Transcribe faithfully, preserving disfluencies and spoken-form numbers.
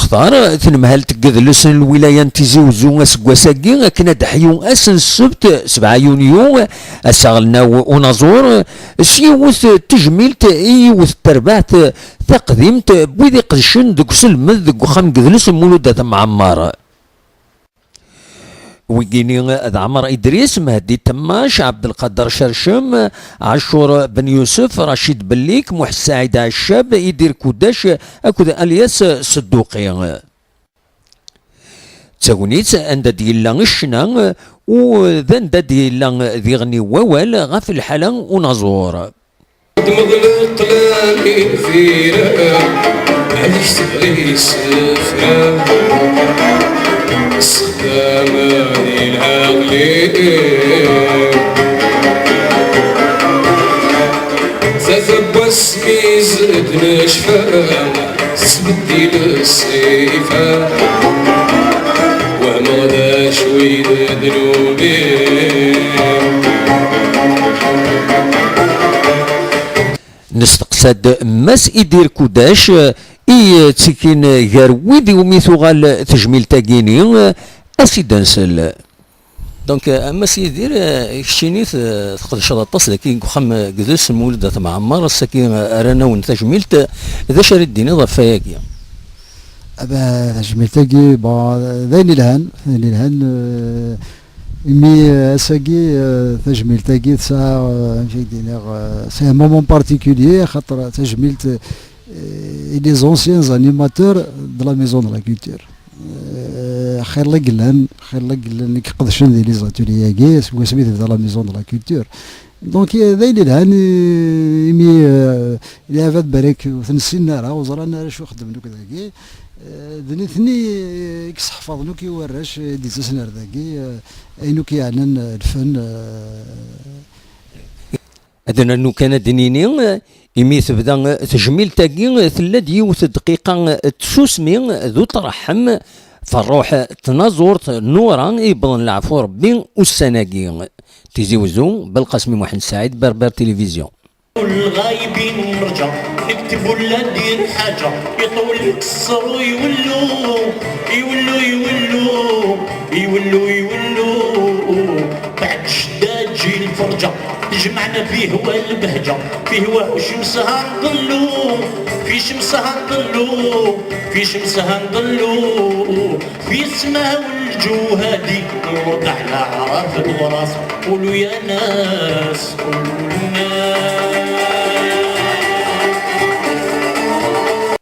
Ṭṭar, tanemhalt n yidles n lwilaya n Tizi Uzzu aseggas-agi akken ad d-ḥyu ass n ssebt sebɛa yunyu, asaɣelnaw unaẓur, s yiwet n tejmilt i yiwet n terbaɛt taqdimt n wid iqedcen deg uselmed deg uxxam n yidles n Mulud At Mɛemmer. Wigini d Ɛmer Idris, Mehdi Temmac, Ɛebdelqader Cercem, Ɛacur Ben Yusef, Racid Bellik, Muḥ Saɛid Ɛeccab, Idir Kudac akked Alyas Sedduqi. D tagnit anda d-yella ccna, u d anda d-yella diɣen wawal ɣef lḥala unaẓur. Tmeḍleq lami lfira, ad yekteɣ isefra, sexdamen ilɛaqli. Tata n wasmi zed necfa, tesbeddil ṣṣifa, wehmeɣ d acu i d ddnub-im. Nesteqsa-d Mass Idir Kudac, i yettekkin gar wid iwumi tuɣal tejmilt-agi-ni, ad s-id-nsel. Donc, euh, a Mass Yidir, euh, keččini t-, tqedceḍ aṭas dagi deg uxxam, euh, n yidles n Mulud At Mɛemmer, ass-agi, euh, rran-awen tajmilt, euh, d acu ara d-tiniḍ ɣef wayagi? Ah ben, tajmilt-agi, bon, d ayen ilhan, d ayen ilhan, euh, imi, euh, ass-agi, euh, tajmilt-agi tesɛa, euh, amek i d-iniɣ, euh, c'est un moment particulier, xaṭer tajmilt, euh, et les anciens animateurs de la Maison de la Culture. Euh, xir la yellan, xir la yellan i iqedcen di les ateliers-agi, seg wasmi tebda la Maison de la Culture. Donc, euh, d ayen ilhan, euh, imi, euh, lɛibad barak ur ten-ssinen ara, ur ẓran ara acu xeddmen akk dagi. Euh, d nitni, euh, i yesseḥfaḍen akk i warrac, euh, i d-yettasen ar dagi, euh, ayen akk yeɛnan, euh, lfen, euh, Ad nernu kan ad d-nini, imi tebda tejmilt-agi, tella-d yiwet dqiqa n tsusmi d uṭreḥḥem f ṛṛuḥ n tnaẓurt Nura i yewwḍen leɛfu Ṛebbi ussan-agi. Tizi Wezzu, Belqasem Muḥend Saɛid, Berber Télévision. الغايبين نرجع، نكتب ولا ندير حاجة، يطول يقصر ويولوا، يولوا، يولوا، يولوا، يولوا. بعد الشدة تجي الفرجة، تجمعنا فيه هو البهجة، فيه هو شمسها نضلوا، في شمسها نضلوا، في شمسها نضلوا، في سماء الجهادي نرد على عرف الوراث. قولوا يا ناس، قولوا لنا.